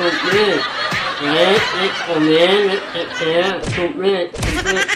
Submit, like, comment, share, submit, submit.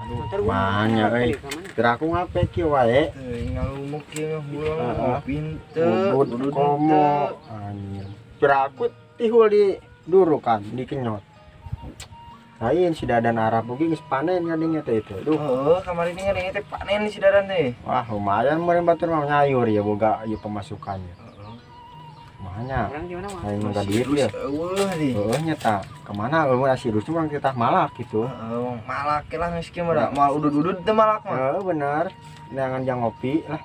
Aduh, banyak euy. Kira aku ngape kieu wae? Teuing ngalumuk kieu ngahuleng pinter. Udud komo anjir. Kira aku tihul di durukan dikenyot. Lain si Dadan Arab oge geus panen ngadengnya teh itu. Duh. Heeh, kamari ini ngadengnya teh panen si Dadan teh. Wah, lumayan meureun batur mah nyayur ya boga ieu pemasukannya. Heeh. Mahanya. Lain minta duit ya. Heeh nya tah. Kemana eueuh si Idus urang kita malak gitu. Heeh, malak lah geus kieu mah moal udud-udud teh malak mah. Heeh, bener. Neangan jang ngopi lah.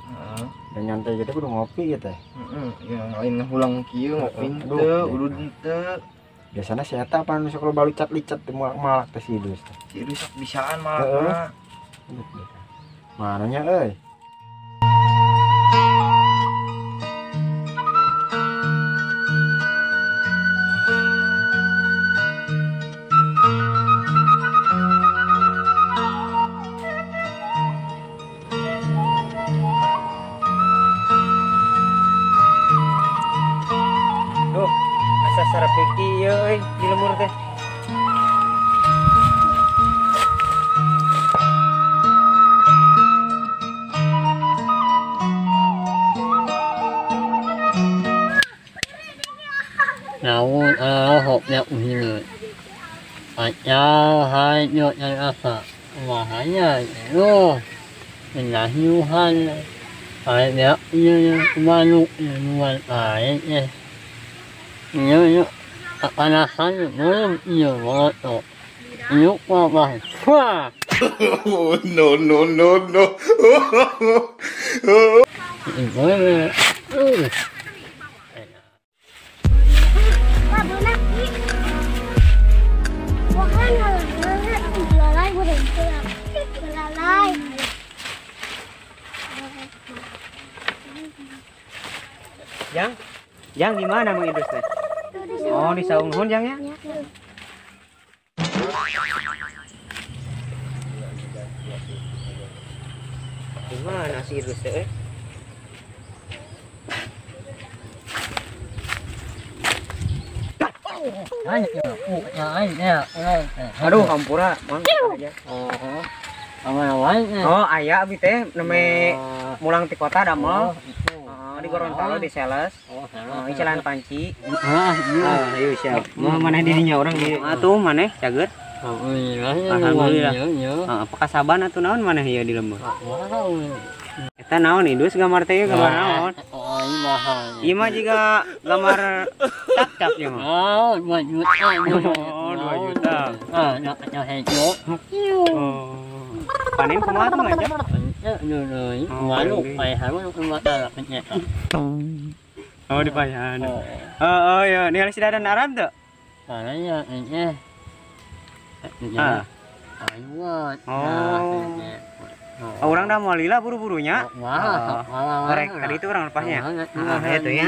Heeh. Dan nyantai gitu kudu ngopi gitu. Heeh, ya lain ngahulang kieu ngopi teu, udud teu. Biasana si eta apa nu sok loba licat-licat teh malak teh si Idus. Si Idus sok bisaan malak mah. Mananya euy? Sarapiki euy di lemur teh. Naon ahok nya uhileut. Acau hayo yang asa. Wahaya yo. Menahiuhan. Aya ieu manuk nuan ae. Yo panasan belum iya moto. Yuk apa? Wah. No no no no. Yang, yang di mana Mang Idus teh? Oh, di saung nuhun jang ya? Di mana si Idus teh? Aduh, hampura, Mang. Oh. Oh, aya abi teh neme mulang ti kota damel. Di Gorontalo di sales. Oh, icelan panci. Ah, ayo siap. Mau maneh di dinya urang di atuh maneh cager. Alhamdulillah. Heeh, pakasaban atuh naon maneh ieu di lembur? Eta naon Idus gambar teh gambar naon? Ieu mah jiga gambar cap-cap ieu mah. Oh, 2 juta. Oh, 2 juta. Ah, nak hejo. Oh. Panen kumaha tuh aja? Oh, di payan. Oh, iya, ningali si Dadan Arab tuh? Ah. Oh. Orang dah mau lila buru-burunya. Wah, rek tadi itu orang lepasnya. Ah, itu ya.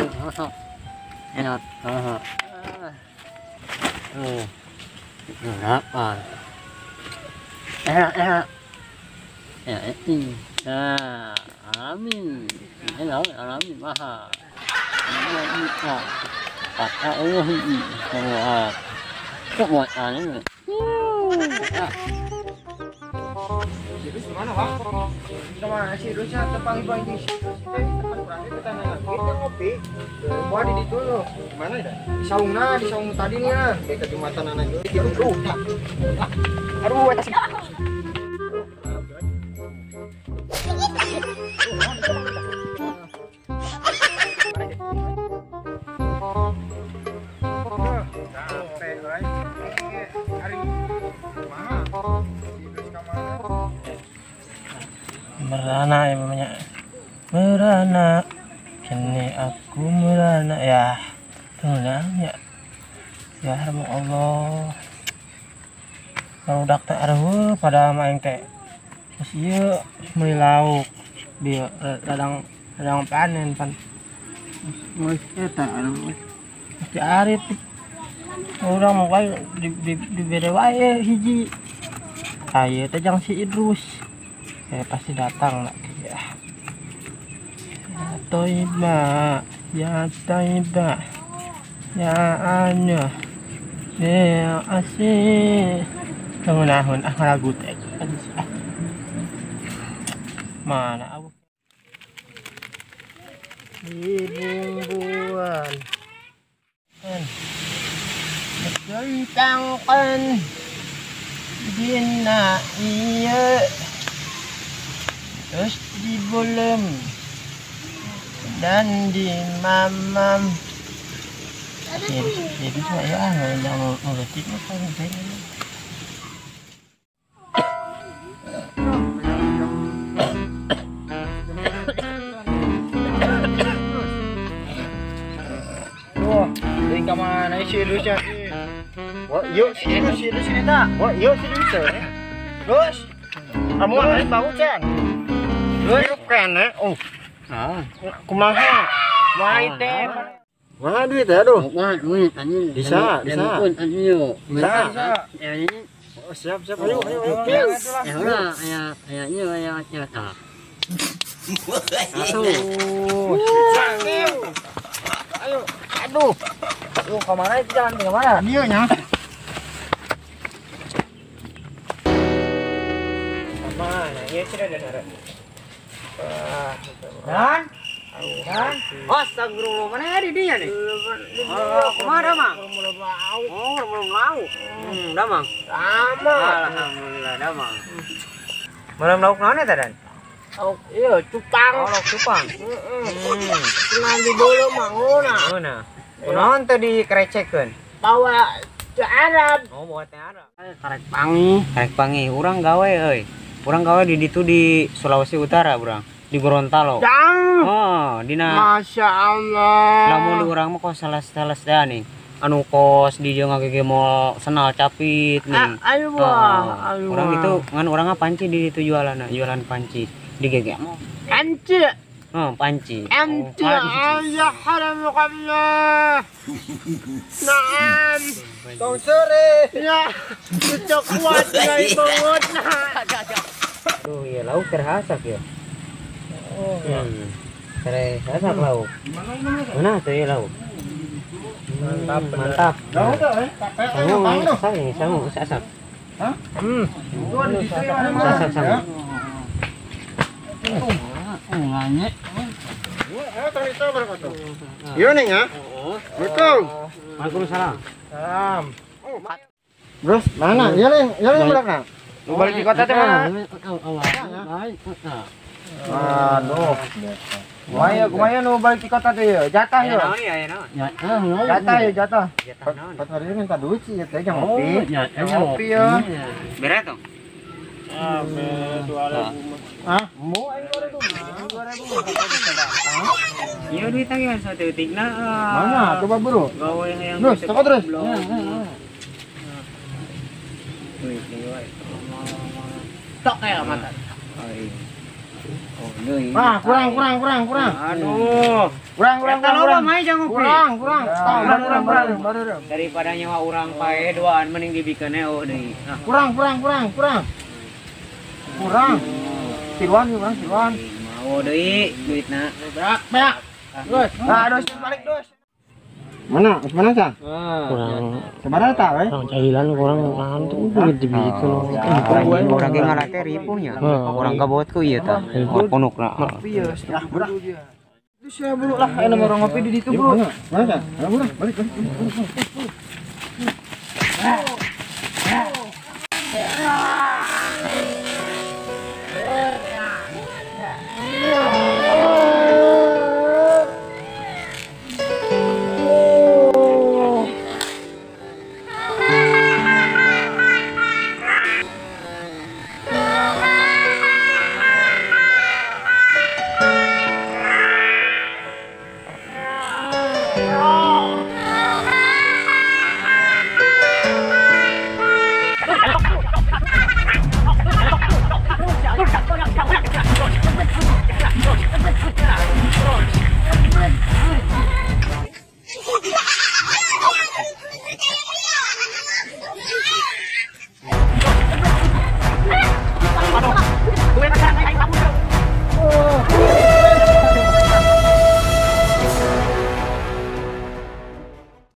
Ya, ini. Nah, alami. Ini alami maha. Ini kata Allah ini semua. Kekuatan ini. Idus gimana, Bang? Kemana sih Idusnya tepang-pang di situ sih teh tempat urang teh tetangga kita ngopi. Wah di ditu loh. Gimana ya? Di saungna, di saung tadi nih ya. Kayak ke jembatan anak itu. Gitu, bro. Aduh, eta sih. Merana ya namanya. Merana. Kini aku merana ya. Tenang ya. Ya Allah. Barudak teh areuh pada aing teh. Terus ieu meuli lauk. Bieu ladang panen pan. Geus eta anu mesti arit. Urang mah wae dibere wae hiji. Ayeuna teh jang si Idrus. Pasti datang lah ya. Toiba, ya Toiba, ya ana, ya asih. Tengunahun ah ngalagu teh. Mana abu? Di bumbuan. Tentangkan dina iya terus dibulem dan dimamam. Jadi saya yang ngerti apa ini. Wah, dari mana sih Idrusnya? Wah, yuk si Idrus ini tak? Wah, yuk si Idrus. Terus, kamu ada bau cen? Terus kene, oh, kumaha? Wah itu, wah duit ya aduh. Wah duit, anjing. Bisa, bisa. Bisa. Oh, siap, siap, ayo, ayo, ayo. Ya, ya, ya, ya, ya, ya. Ayo, aduh. Aduh, kemana itu jalan kemana? Dia nya. Mana? Iya sudah ada. Dan, dan, astagfirullah, mana ada dia nih? Oh, kemana mang? Oh, belum lauk. Damang. Damang. Alhamdulillah, damang. Belum lauk naon ya, Dan? Lauk, iya, cupang. Oh, lauk cupang. Heeh. Di bolu manguna. Manguna. Kunaon teh dikerecekkeun? Bawa ke Arab. Oh, bawa teh Arab. Karek pangi. Karek pangi. Urang gawe euy. Urang gawe di ditu di Sulawesi Utara, urang. Di Gorontalo. Jang. Oh, dina. Masya Allah. Lamun di urang mah kos sales-sales teh nih. Anu kos di dieu ngagegemo senal capit nih. Ayo wah. Urang itu ngan urang mah panci di ditu jualan, jualan panci di gegemo. Panci. Oh, panci. Ente ya haram Allah. Naam. Tong sore. Ya, cocok kuat ngai banget. Tuh ya lauk terhasak ya. Oh. Terhasak lauk. Mana tuh ya lauk? Mantap, mantap. Lauk tuh eh. Sangu, sangu, sasak. Hah? Sasak sangu. Nanya. Iya nih ya. Assalamualaikum. Waalaikumsalam. Salam. Terus mana? Iya nih, iya nih belakang. Lu balik di kota teh mana? Aduh. Kumaha kumaha nu balik di kota teh ya? Jatah ya. Jatah ya, jatah. Jatah naon? Pas hari ini minta duit sih ya teh jangan ngopi. Ngopi ya. Beres dong. Ah, 2000. Ah, mau aing 2000. 2000. Iya duit teh satu eutikna. Mana? Coba buru. Gawe yang terus, coba terus. Tok ya mata. Oh, deui. Ah, kurang. Aduh. Kurang. Kurang. Kurang. Daripada nyawa urang pae duaan mending dibikeun oh deui. Kurang. Kurang. Tiluan kurang tiluan. Mau deui duitna. Berak. Terus. Nah, dos balik dos. Mana? Mana sah? Kurang. Sabaraha tah we? Kurang cailan kurang ngantuk begitu. Urang ge ngalate ripuhnya. Urang kabot ku ieu tah. Ponokna. Iya, setengah dia. Itu sia buru lah, aya nomor ngopi di ditu, Bro. Mana sah? Mana buru? Balik.